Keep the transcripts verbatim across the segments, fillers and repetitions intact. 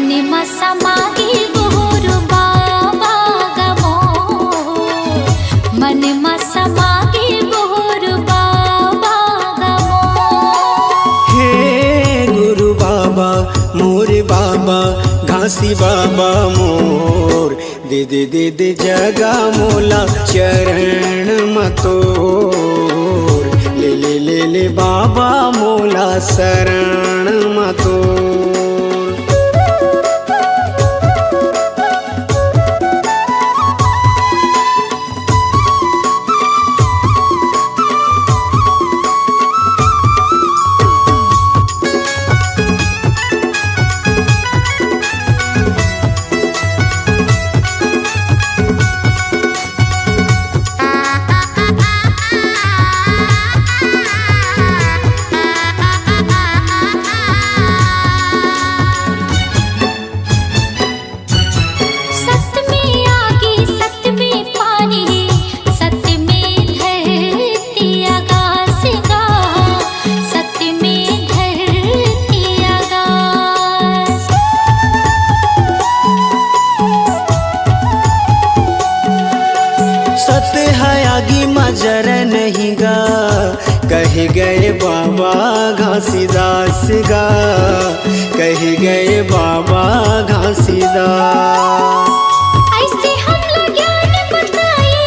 मन म समागे गुरु बाबा गमो, मन म समागे गुरु बाबा गमो। हे गुरु बाबा, मोर बाबा, घासी बाबा मोर, दे दे दे दे जगा मोला चरण म तोर, ले ले ले ले बाबा मोला शरण म तोर। सत में आगे, सत में पानी, सत में धरती आकाश गा, सत में धरती आकाश। सत है आगी मा जर नहीं गा, कहे गए बाबा घासीदास गा, कहे गए बाबा घासीदास। ऐसे हमला ज्ञान बताए,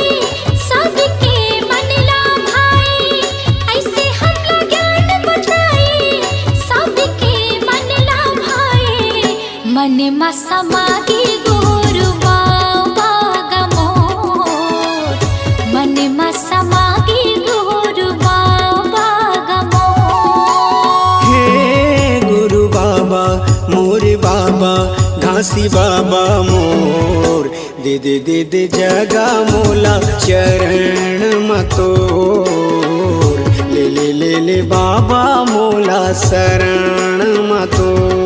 सबके मन ला भाए। ऐसे हमला ज्ञान बताए, सबके मन ला भाए। मन म समागे गुरु बाबा गमो, मन म समागे गुरु बाबा गमो। हे गुरु बाबा, मोर बाबा, घासी बाबा मोर, दे दे दे दे जगा मोला चरण म तोर, ले ले ले ले बाबा मोला शरण म तोर।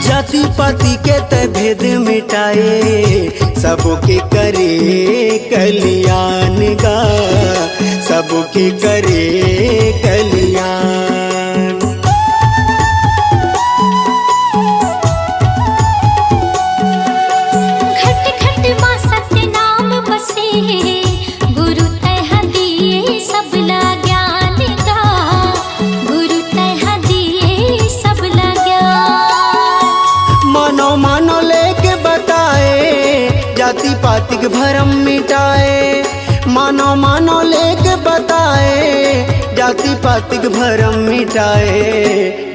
जाति पाति के तै भेद मिटाए, सबके करे कल्याण गा, सबके करे कल्याण। घट घट मा सत्य नाम बसे, गुरु तैहा दिए सबला ज्ञान गा, गुरु तैहा दिए सबला ज्ञान। मानो मानो लेके बताए, जाति पातिक भरम मिटाए। मानो मानो लेके बताए, जाति पातिक भरम मिटाए।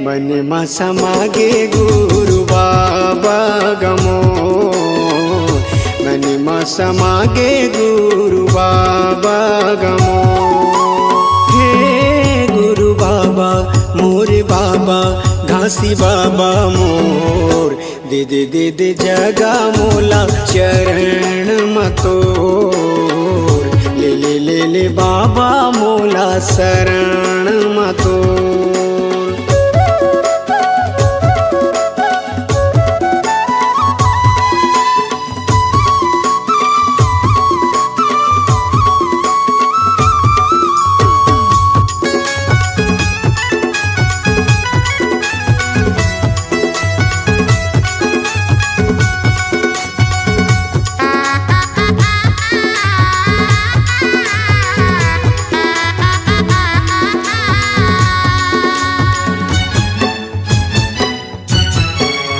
मन म समागे गुरु बाबा गमो, मन म समागे गुरु बाबा गमो। हे गुरु बाबा, मोर बाबा, घासी बाबा मोर, दे दे दे दे जगा मोला चरण म तोर, ले ले ले ले बाबा मोला शरण म तोर।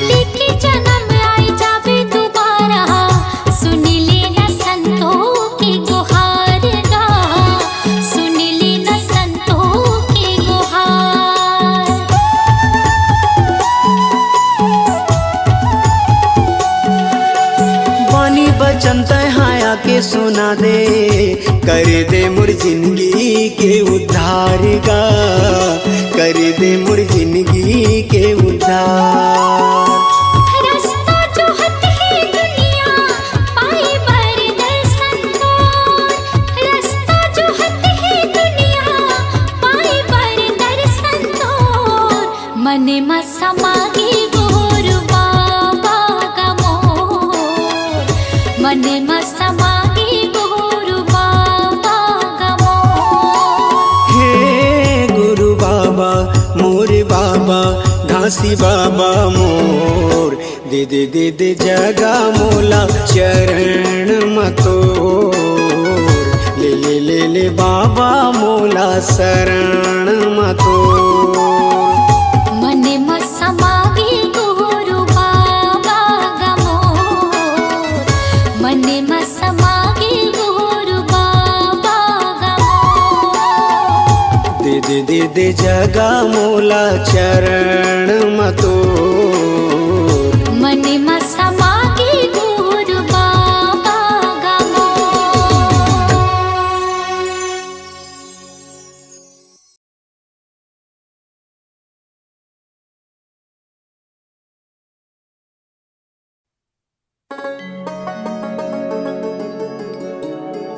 लेके जनम आए जाबे दोबारा, सुन लेना संतों के गुहार गा, सुन लेना संतों के गुहार। बानी बचन तैहा आके सुना दे, कर दे मोर जिंदगी के उद्धार गा, कर मोर जिंदगी के उद्धार। रस्ता जोहत हे दुनिया पाए बर दर्शन तोर, रस्ता जोहत हे दुनिया पाए बर दर्शन तोर। मन म समागे गुरु बाबा गा मोर, मन म समागे गुरु बाबा गा मोर। हे गुरु बाबा, मोर बाबा, घासी बाबा मोर, दे दे दे दे जगा मोला चरण म तोर। ले ले ले ले बाबा मोला शरण म तोर। मन म समागे गुरु बाबा गा मोर, मन म समागे गुरु बाबा गा मोर। दे दे दे दे जगा मोला चरण म तोर। मन म समागे गुरु बाबा गा मोर।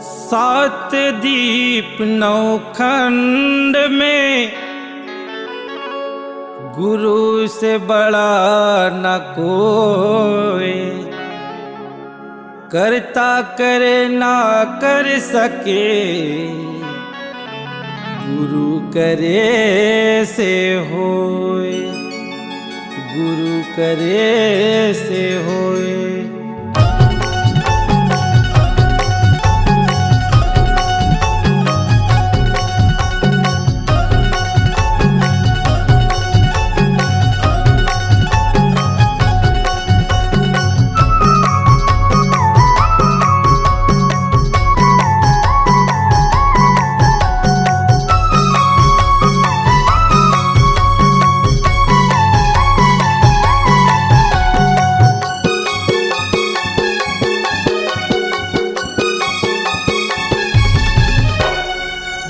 सात दीप नौ खंड में गुरु से बड़ा न कोई, करता करे ना कर सके, गुरु करे से होए, गुरु करे से होए।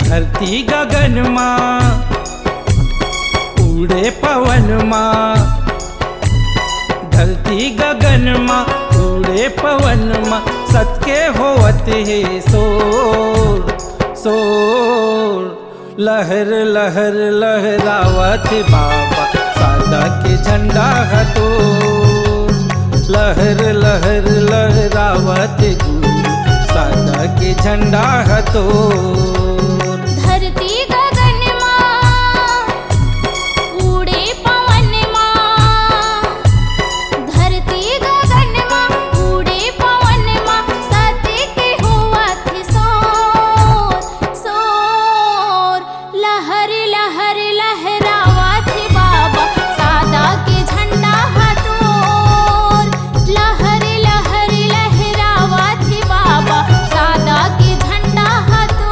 धरती गगन मा उड़े पवन मा, धरती गगन मा उड़े पवन मा, सत के होवत हे शोर, शोर। लहर लहर लहरावत बाबा, सादा के झंडा ह तो। लहर लहर लहरावत गुरु, सादा के झंडा ह तो। धरती गगन मा उड़े पवन मा, धरती गगन मा उड़े पवन मा, सत के होवत शोर, शोर। लहर लहर लहरावत हे बाबा, सादा के झंडा ह तोर। लहर लहर लहरावत हे बाबा, सादा के झंडा ह तोर।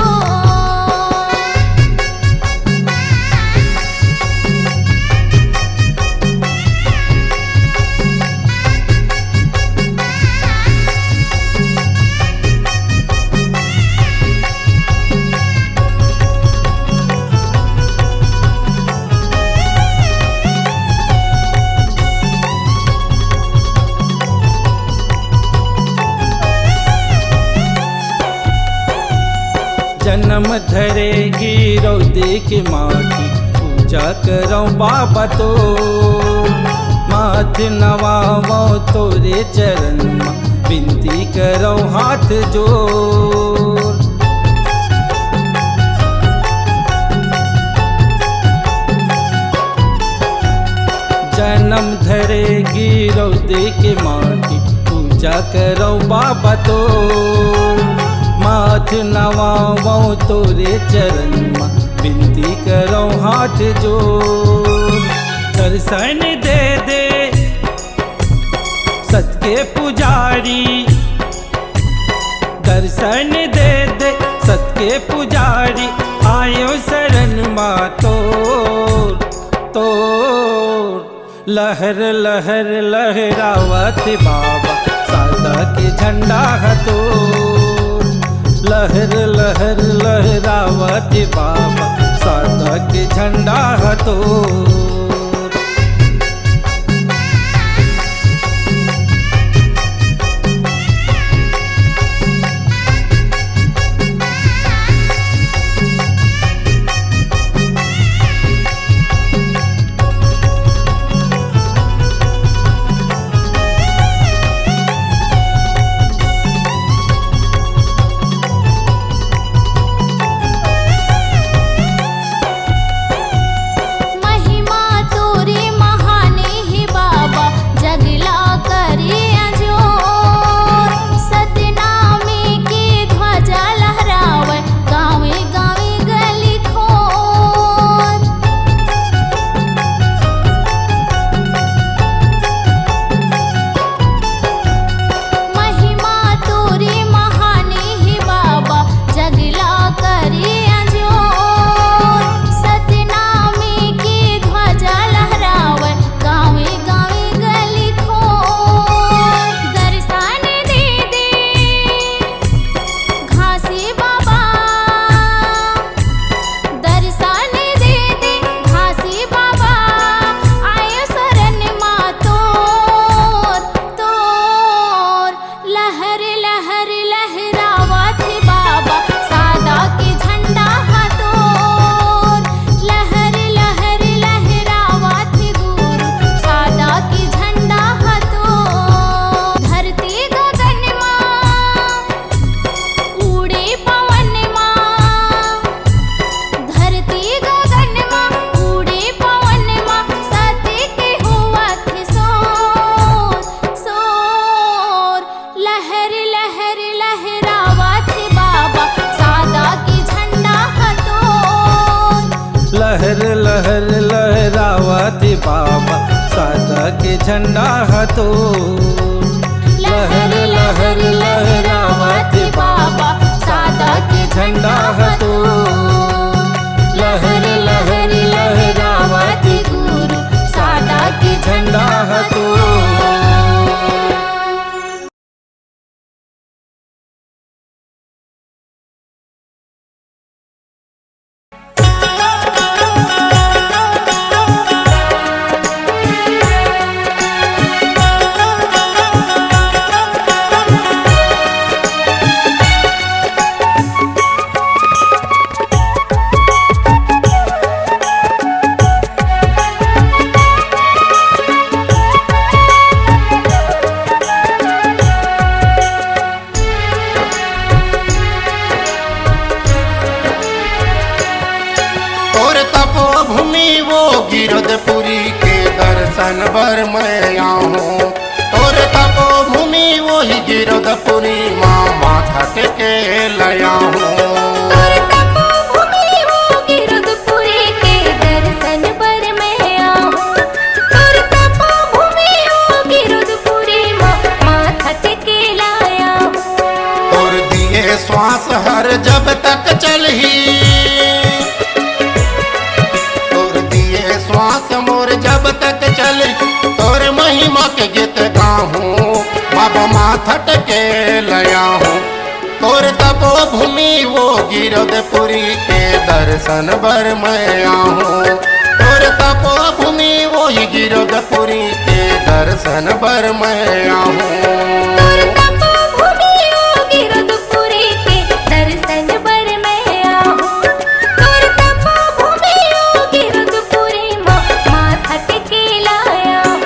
जनम धरे गिरौदे के माटी, पूजा करौं बाबा तो। माथ नवावौं तोरे चरण मा, बिनती करौं हाथ जोर। जनम धरे गिरौदे के माटी, पूजा करौं बाबा तो। माथ नवावौं तोरे चरण मा, बिनती करौं हाथ जोर। दर्शन दे दे सत के पुजारी, दर्शन दे दे सत के पुजारी, आयौं शरण मा तोर, तोर। लहर लहर लहरावत बाबा, सादा के झंडा ह तोर। लहर लहर लहरावत बाबा, सादा के झंडा ह तोर। महिमा तोरी महाने हे बाबा, जगला करे अजोर। सतनामी के ध्वजा लहरावय, गावे गावे गली खोर। महिमा तोरी महाने हे बाबा, जगला करे अजोर। सतनामी के ध्वजा लहरावय, गावे गावे गली खोर। दर्शन दे दे घासी बाबा, दर्शन दे दे घासी बाबा, आयो शरण मा तोर, तोर। लहर लहर लहरावत हे बाबा, सादा के झंडा ह तोर। लहर लहर लहरावत हे गुरु, सादा के झंडा ह तोर। धरती गगन मा उड़े पवन मा, धरती गगन मा उड़े पवन मा, सत्य के होवत हे शोर, शोर। लहर लहर लहरावत हे बाबा, सादा के झंडा ह तोर। लहर लहर लहरावत हे बाबा, सादा के झंडा ह तोर। लहर लहर लहरावत हे बाबा, सादा के झंडा ह तोर। लहर लहर लहरावत हे गुरु, सादा के झंडा ह तोर। तोर तपोभूमि वो गिरदपुरी के दर्शन बर मैं आहूँ। तोर तपोभूमि वोही गिरदपुरी मा माथा टेके ल आहूँ। तोर तपोभूमि वो गिरदपुरी के दर्शन बर मैं आहूँ। तोर तपोभूमि वो गिरदपुरी मा माथा टेके ल आहूँ। तोर दिए श्वास हर जब तक चलही, तोर दिए श्वास मोर जब तक चलही, तोर महिमा के गीत गाहूँ, बाबा माथा टेके ल आहूँ। तोर तपोभूमि वो गिरदपुरी के दर्शन बर मैं आहूँ। तोर तपोभूमि वोही गिरदपुरी के दर्शन बर मैं आहूँ। तोर तपोभूमि वो गिरदपुरी के दर्शन बर मैं आहूँ। तोर तपोभूमि वो गिरदपुरी मा माथा टेके ल आहूँ।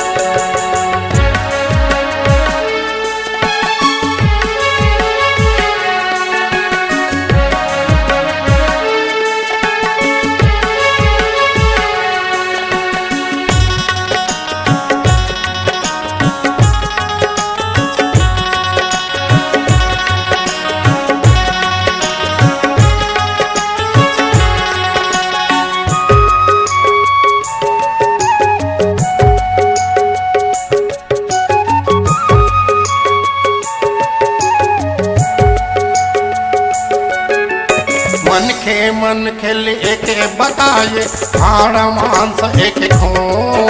मनखे मनखे ल एके बताए, हाड़ मांस एके खून,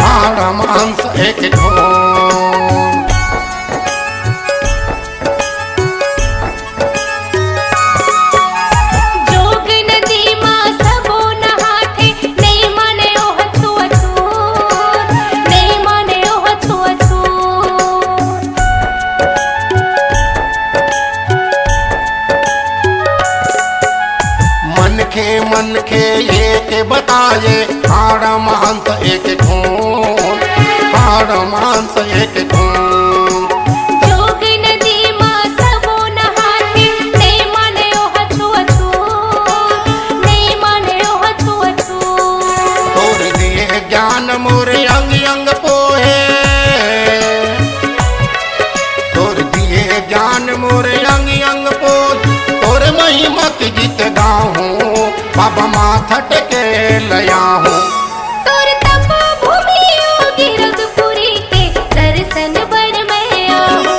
हाड़ मांस एके खून। जोग नदी मा सबो न मनखे एक बताए, हाड़ मांस एक खून, हाड़ मांस एक खून। जोग नदी मा सबो नहाथे, नइ माने ओह छुआछूत, नइ माने ओह छुआछूत। तोर दिए ज्ञान मोर अंग अंग पोहे, तोर दिए ज्ञान मोर अंग अंग पोहे, तोर महिमा के गीत गाहूँ। बाबा माथा टेके ल आहूँ। तोर तपोभूमि ओ गिरदपुरी के दर्शन बर मैं आहूँ।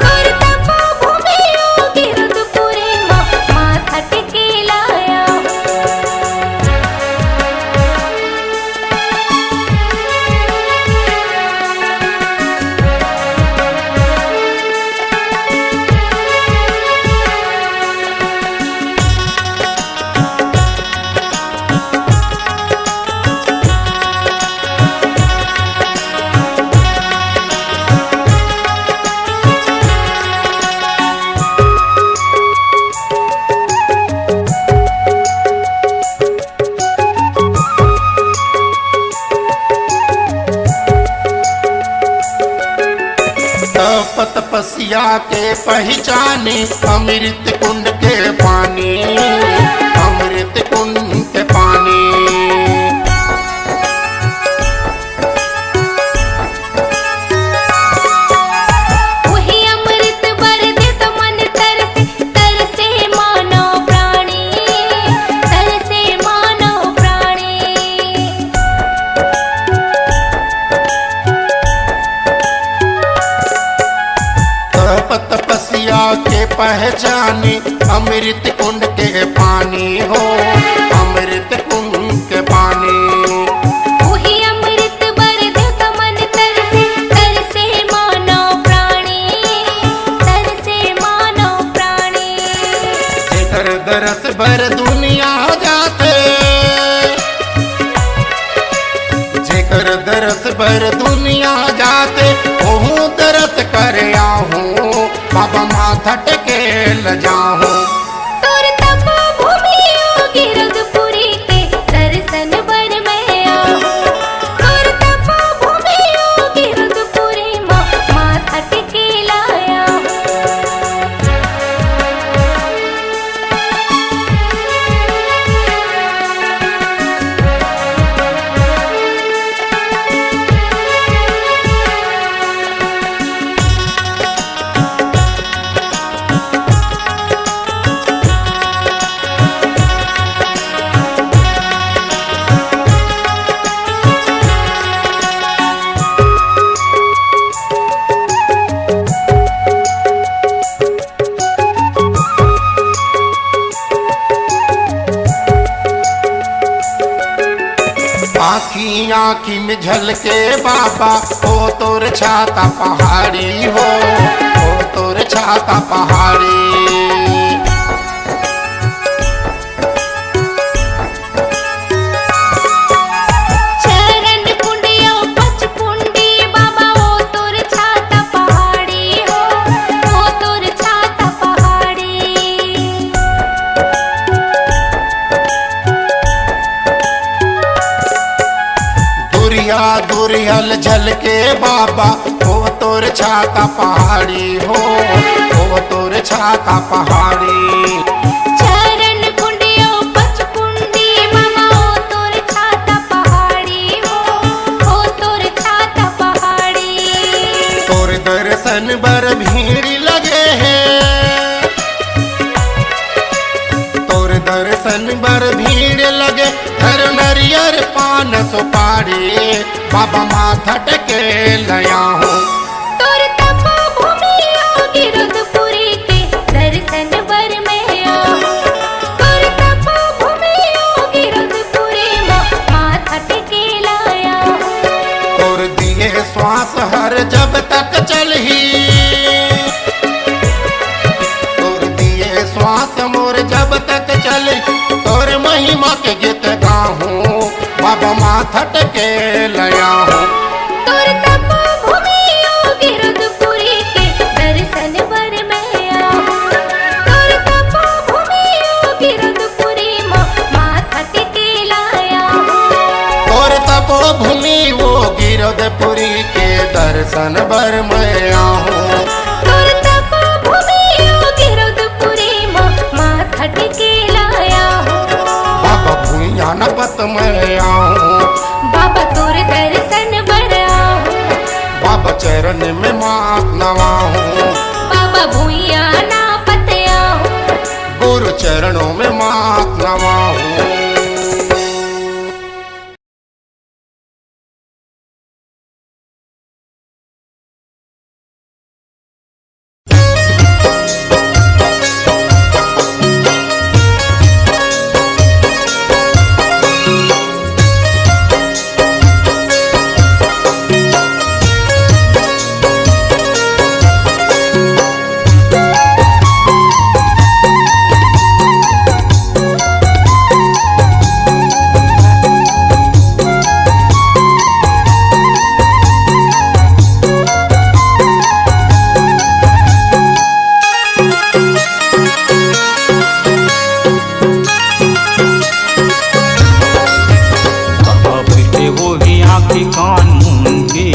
तोर तपोभूमि ओ गिरदपुरी मा माथा टेके ल आहूँ। तप तपस्या के पहिचानी, अमृत कुंड के पानी, अमृत कुंड के पानी। उही अमृत बर देत मन तरसे, तरसे मानव प्राणी, तरसे मानव प्राणी। तप तपस्या के पहिचानी, अमृत कुंड के पानी हो, अमृत कुंड के पानी। उही अमृत बर देत मन तरसे, तरसे मानव प्राणी, तरसे मानव प्राणी। जेकर दरस बर दुनिया जाथे, जेकर दरस बर दुनिया जाथे, ओहू दरस करे आहूँ, बाबा माथा टेके ल जाहूँ। तोर तपोभूमि ओ गिरदपुरी के दर्शन बर मैं आहूँ। तोर तपोभूमि ओ गिरदपुरी मा माथा टेके ल आहूँ। आँखी आँखी में झलके बाबा, ओ तोर छाता पहाड़ी हो, ओ तोर छाता पहाड़ी। चरण कुंड अउ पचकुंडी बाबा, ओ तोर छाता पहाड़ी हो, ओ तोर छाता पहाड़ी। दुरिहा दुरिहा ले झलके बाबा, ओ तोर छाता पहाड़ी हो, ओ तोर छाता पहाड़ी। चरण कुंड अउ पचकुंडी बाबा, ओ तोर छाता पहाड़ी हो, ओ तोर छाता पहाड़ी। तोर दर्शन बर भीड़ लगे हे, तोर दर्शन बर भीड़ लगे, धर नरियर पान सुपारी, बाबा माथा टेके ल आहूँ। तोर तपोभूमि ओ गिरदपुरी के दर्शन बर मैं आहूँ। तोर तपोभूमि ओ गिरदपुरी मा माथा टेके ल आहूँ। तोर दिए श्वास हर जब तक चलही, तोर दिए श्वास मोर जब तक चलही, तोर महिमा के गीत गाहूँ, बाबा माथा टेके ल आहूँ। तोर तपोभूमि ओ गिरदपुरी के दर्शन बर मैं आहूँ। तोर तपोभूमि ओ गिरदपुरी मा माथा पुरी के दर्शन बर मैं आहूँ। तोर तपोभूमि ओ गिरौदपुरी म माथा टेके ला आहूँ। बाबा भुइयां नापत मैं आहूँ। बाबा तोर दर्शन बर आहूँ। बाबा चरण में माथ नवाहूँ। बाबा भुइयां नापत आहूँ। गुरु चरणों में माथ नवाहूँ। बाबा बइठे होही आँखी कान मूंद के,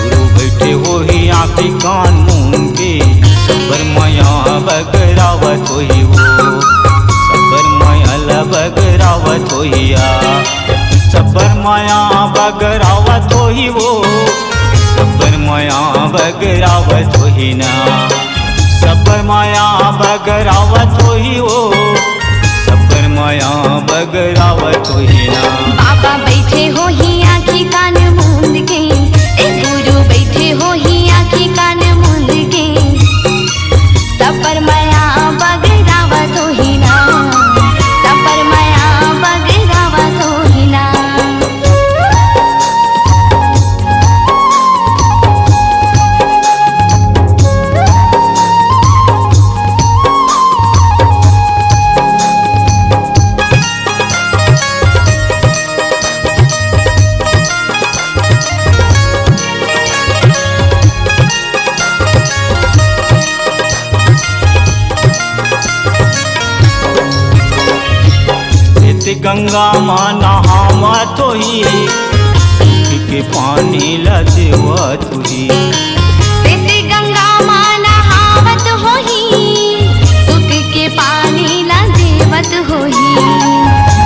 गुरु बइठे होही आँखी कान मूंद के। सबर मया बगरावत होही वो, सबर मया ल बगरावत होही या, सबर मया बगरावत होही वो, सबर मया बगरावत होही ना। सबर मया बगरावत होही ओ, सबर मया बगरावत होही ना। बाबा बइठे होही आँखी कान मूंद के, ए गुरु बइठे होही आँखी कान मूंद के। सबर मया बगरावत होही ना, सबर मया बगरावत होही ना। सेती गंगा म नहावत होही, सुख के पानी ल देवत होही। सेती गंगा म नहावत होही, सुख के पानी ल देवत होही।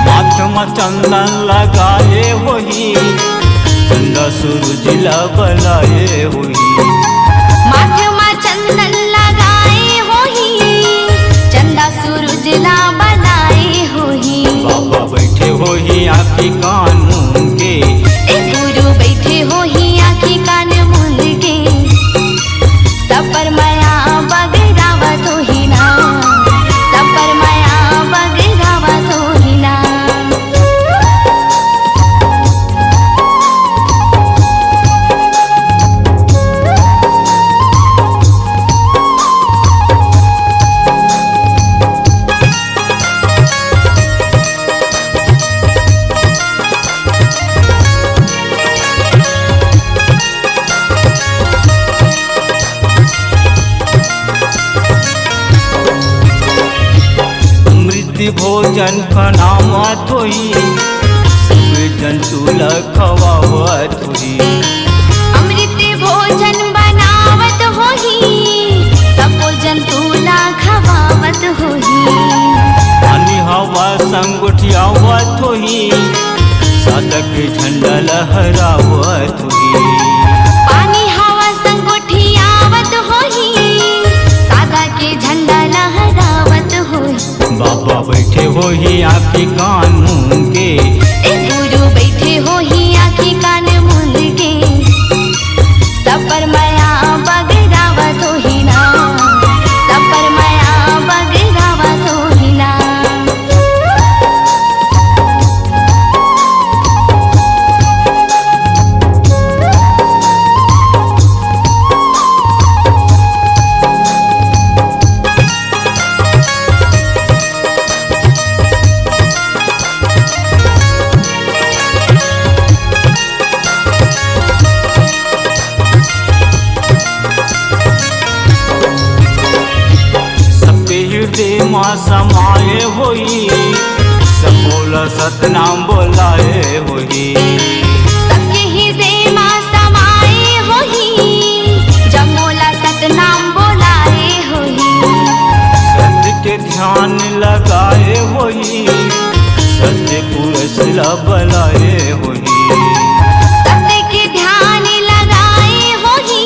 माथ म चंदन लगाए होही, चंदा सूरज ल बलाए होही। माथ म चंदन लगाए होही, चंदा सूरज ला बलाए होही। बाबा बइठे होही आँखी कान मूंद के, ए गुरु बइठे होही आँखी कान मूंद के। सबर मया बगरावत होही ना, सबर मया बगरावत होही ना। अमृत भोजन बनावत होही, सब जंतु ल खवावत होही। अमृत भोजन बनावत होही, सबो जंतु ला खवावत होही। पानी हवा संग गोठियावत होही, सादा के झंडा लहरावत होही। पानी हवा संग गोठियावत होही, सादा के झंडा लहरावत होही। बाबा बइठे होही आँखी कान मूंद के। ए गुरु बइठे होही आँखी कान मूंद के। सबर मया बगरावत होही ना, सबर मया बगरावत होही ना। सबके हृदय मा समाए होही, सबो ला सतनाम बोलाए होही। सबके हृदय मा ध्यान लगाए होही, सत्य पुरुष ला बलाए होही। सत्य के ध्यान लगाए होही,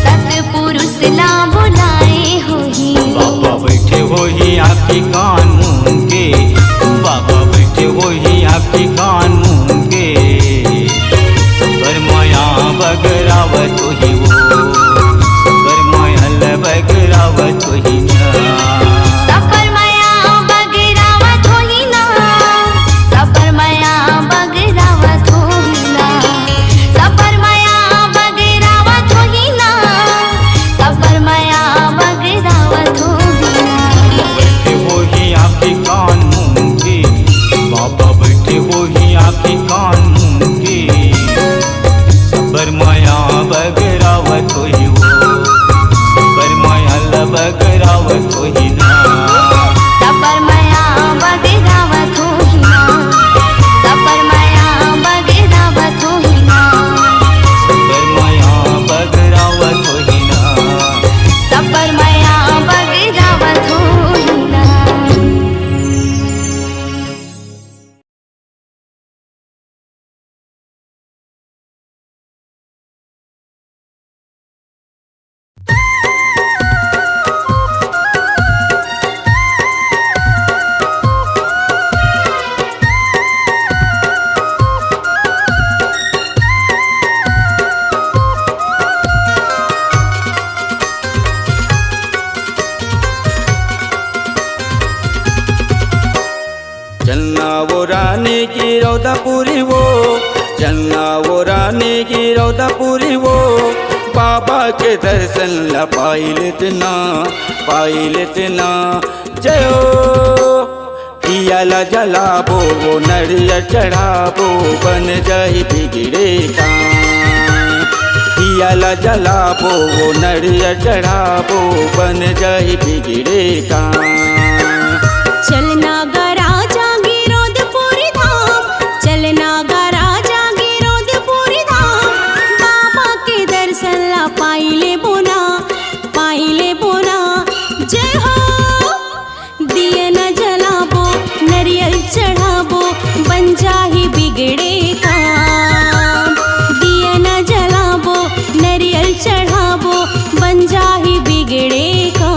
सत्य पुरुष ला बुलाए होही। बाबा बैठे होही आँखी कान मूंद के, बाबा बैठे होही आँखी कान मूंद के। सबर मया बगरावत होही वो, सबर मया ल बगरावत होही ना। सबर मया बगरावत होही ना, सबर मया बगरावत होही ना, सबर मया बगरावत होही ना, सबर मया बगरावत होही ना। बैठे होही आँखी कान मूंद के, बाबा बैठे होही आँखी कान मूंद के। सबर मया बगरावत होही वो, सबर मया ल बगरावत होही ना। सबर मया बगरावत होही ना, सबर मया बगरावत होही ना, सबर मया बगरावत होही ना, सबर मया बगरावत होही ना। चलना वो रानी की रौदापुरी वो, चलना वो रानी की रौदापुरी वो, बाबा के दर्शन ला पाई लेतना, पाई लेतना। जय हो। दिया ला जलाबो, वो नरियर चढ़ाबो, बन जाही बिगड़े काम। दिया ला जलाबो, वो नरियर चढ़ाबो, बन जाही बिगड़े काम। चलना गा राजा गिरोधपुरी धाम, चलना गा राजा गिरोधपुरी धाम, बाबा के दर्शन ला पाई लेबो ना, पाई लेबो ना। जय हो। दिया न जलाबो, नरियल चढ़ाबो, बन जाही बिगड़े काम। दिया न जलाबो, नरियल चढ़ाबो, बन जाही बिगड़े काम।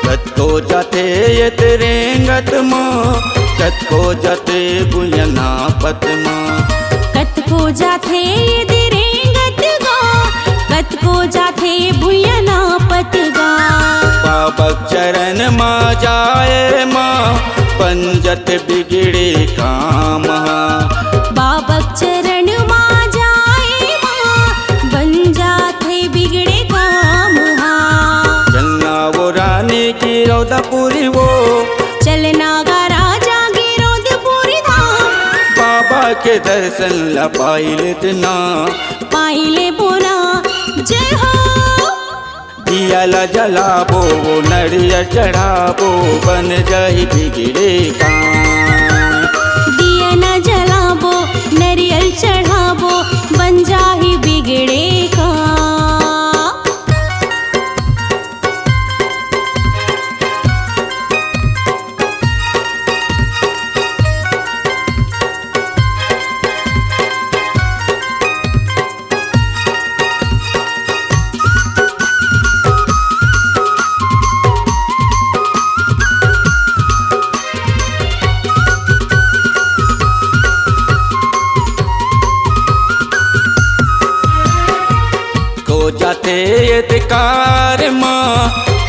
कतको जाथे ये रेंगत म, कतको जाथे भुइयां नापत म। कतको जाथे ये रेंगत गा, कतको जाथे भुइयां नापत गा। बाबा चरण मा जाए मा, बन जाथे बिगड़े काम हा। बाबा चरण मा जाए मा, बन जाथे बिगड़े काम हा। चलना वो रानी गिरोधपुरी वो, चलना गा राजा गिरोधपुरी धाम। बाबा के दर्शन ला पाई लेतना, पाई लेबो ना। जय हो। दिया ला जलाबो, वो नरियर चढ़ाबो, बन जाही बिगड़े काम। दिया न जलाबो, नरियल चढ़ाबो, बन जाही बिगड़े काम। को जाथे ये कार मा,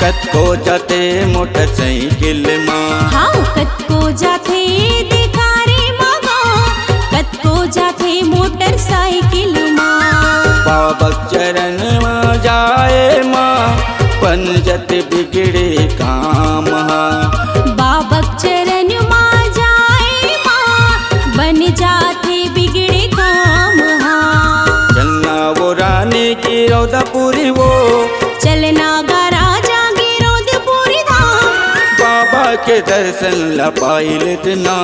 कतको जाथे मोटरसाइकिल मा। हाँ, कतको जाथे ये कार मा गा, कतको जाथे मोटरसाइकिल मा। बाबा चरण मा जाए मा, बन जाथे बिगड़े काम हा। बाबा के दर्शन ला पाई लेते ना,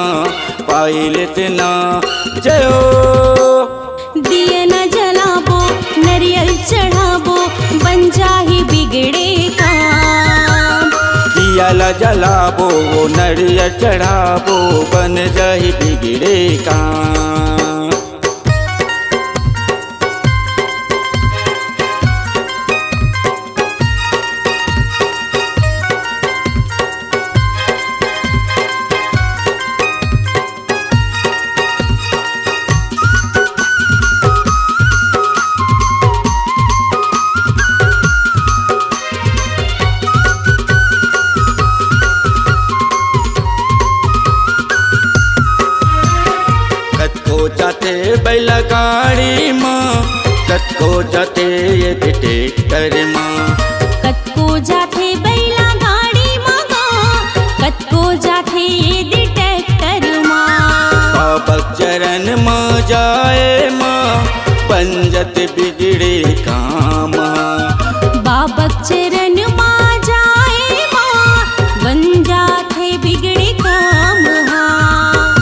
पाई लेते ना। जय हो। दिया ला जलाबो, नरियल चढ़ाबो, बन जाही बिगड़े काम। दिया ला जलाबो, वो नरियल चढ़ाबो, बन जाही बिगड़े काम। कतको जाथे बैला गाड़ी म, कतको जाथे ये ट्रैक्टर म। कतको जाथे बैला गाड़ी म गा, कतको जाथे ये ट्रैक्टर म। बाबा चरण म जाए म, बन जाथे बिगड़े काम। बाबा चरण म जाए म, बन जाथे बिगड़े काम।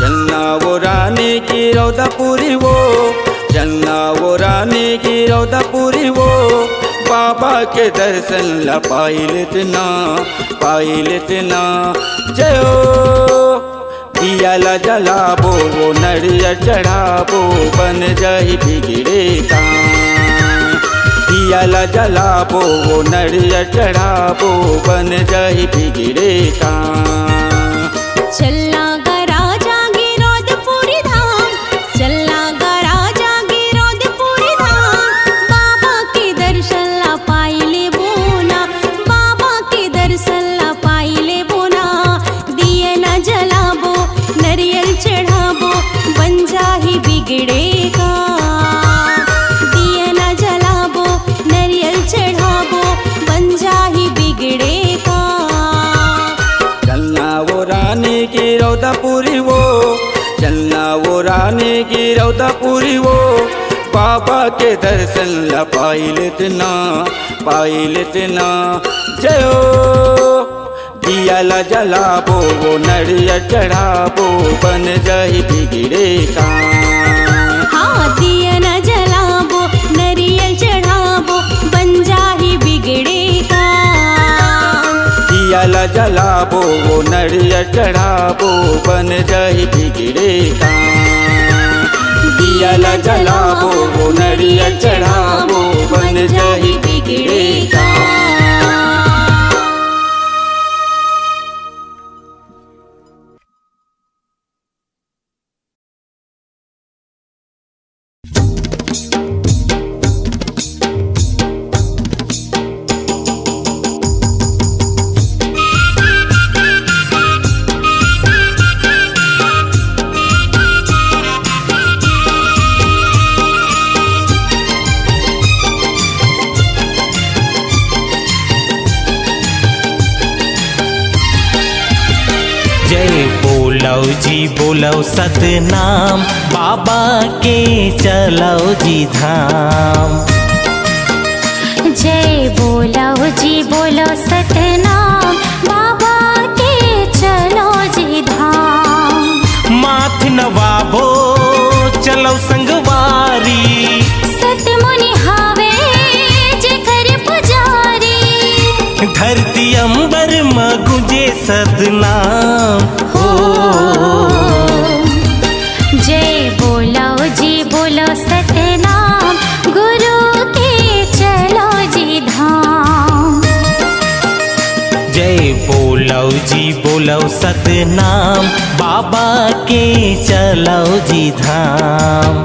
चलना वो रानी की रौदा पूरी वो, चलना वो रानी की रौदा पूरी वो। बाबा के दर्शन ला पाई लेते ना, पाई लेते ना। जय हो। दिया ला जलाबो, वो नरियल चढ़ाबो, बन जाही बिगड़े काम। दिया ला जलाबो, वो नरियल चढ़ाबो, बन जाही बिगड़े काम। चलना गा राजा गिरौदपुरी धाम, चलना गा राजा गिरौदपुरी धाम। बाबा के दर्शन ला पाई लेबो ना, बाबा के दर्शन ला पाई लेबो ना। दिया ला जलाबो, नरियल चढ़ाबो, बन जाही बिगड़े काम। दिया ला जलाबो, नरियल चढ़ाबो, बन जाही बिगड़े काम। चलना वो रानी की रौदा पूरी वो, चलना वो रानी की रौदा पूरी वो। बाबा के दर्शन ला पाई लेते ना, पाई लेते ना। जय हो। दिया ला जलाबो, वो नरियल चढ़ाबो, बन जाही बिगड़े काम। हाँ, दिया ला जलाबो, नरियल चढ़ाबो, बन जाही बिगड़े काम। दिया ला जलाबो, वो नरियल चढ़ाबो, बन जाही बिगड़े काम। दिया ला जलाबो, वो नरियल चढ़ाबो, बन जाही बिगड़े काम। जय बोलव जी, बोलव सतनाम, बाबा के चलव जी धाम। जय बोलव जी, बोलव सतनाम, बाबा के चलव जी धाम। माथ नवाबो, चलव संगवारी। सतमुनि हावे जेकर पुजारी। धरती अंबर म गूंजे सतनाम हो। जय बोलो जी बोलो सतनाम, गुरु के चलो जी धाम। जय बोलो जी बोलो सतनाम, बाबा के चलो जी धाम।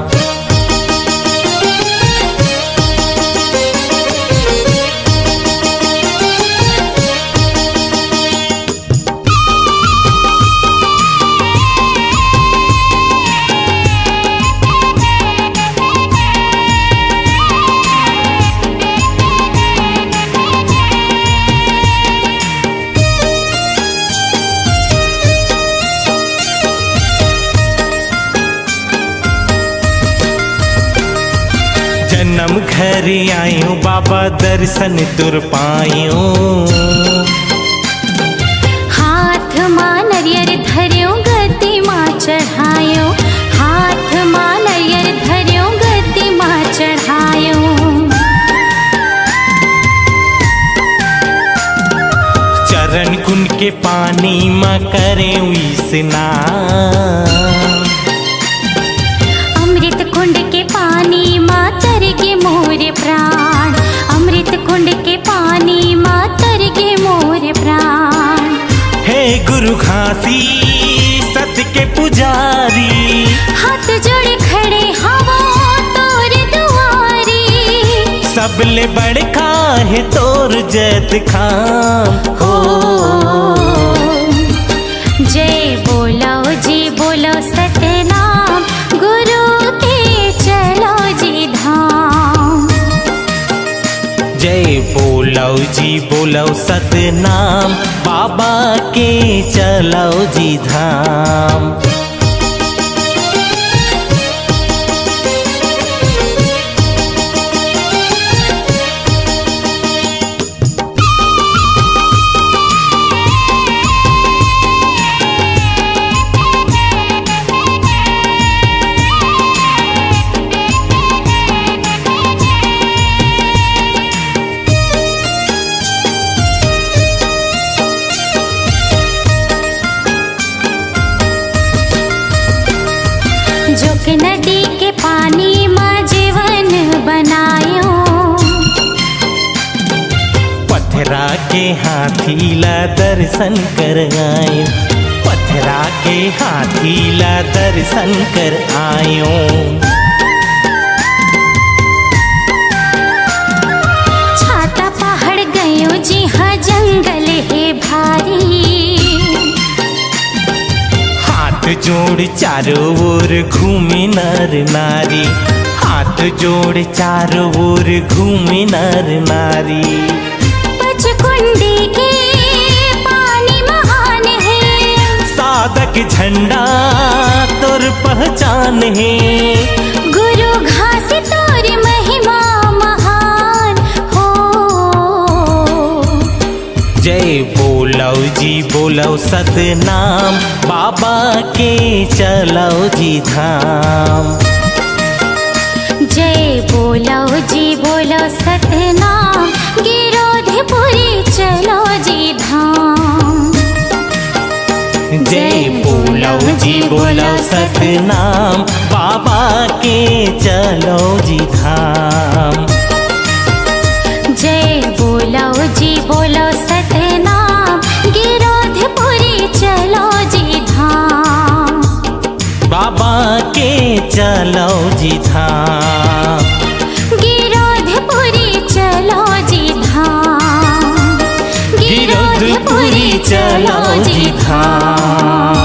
जनम घर आयो बाबा, दर्शन तोर पायो। हाथ म कुंड के पानी म करेंव स्नान। अमृत कुंड के पानी म तर गे मोर प्राण, अमृत कुंड के पानी म तर गे मोर प्राण। हे गुरु घासीसत के पुजारी, हाथ जोड़े खड़े हवों तोर दुआरी। सबले बड़का हे तोर जैतखाम हो। जय बोलो जी बोलो सतनाम, गुरु के चलो जी धाम। जय बोलो जी बोलो सतनाम, बाबा के चलो जी धाम। जोक नदी के पानी म जीवन बनायो। पथरा के हाथी ला दर्शन कर आयो, पथरा के हाथी ला दर्शन कर आयो। छाता पहाड़ गयो जी हाँ जंगल हे भारी। हाथ जोड़ चारों ओर घूमे नर नारी, हाथ जोड़ चारों ओर घूमे नर नारी। पचकुंडी के पानी महान हे, साधक झंडा तोर पहचान हे। गुरु घासी तोर महिमा महान हो। जय बोलो जी बोलो सतनाम, बाबा के चलो जी धाम। जय बोलो जी बोलो सतनाम, गिरोधपुरी चलो जी धाम। जय बोलो जी बोलो सतनाम, बाबा के चलो जी धाम। जय बोलो जी बोलो सतनाम, गिरोधपुरी चलो जी धाम। बाबा के चलो जी धाम। गिरोधपुरी चलो जी धाम। गिरोधपुरी चलो जी धाम।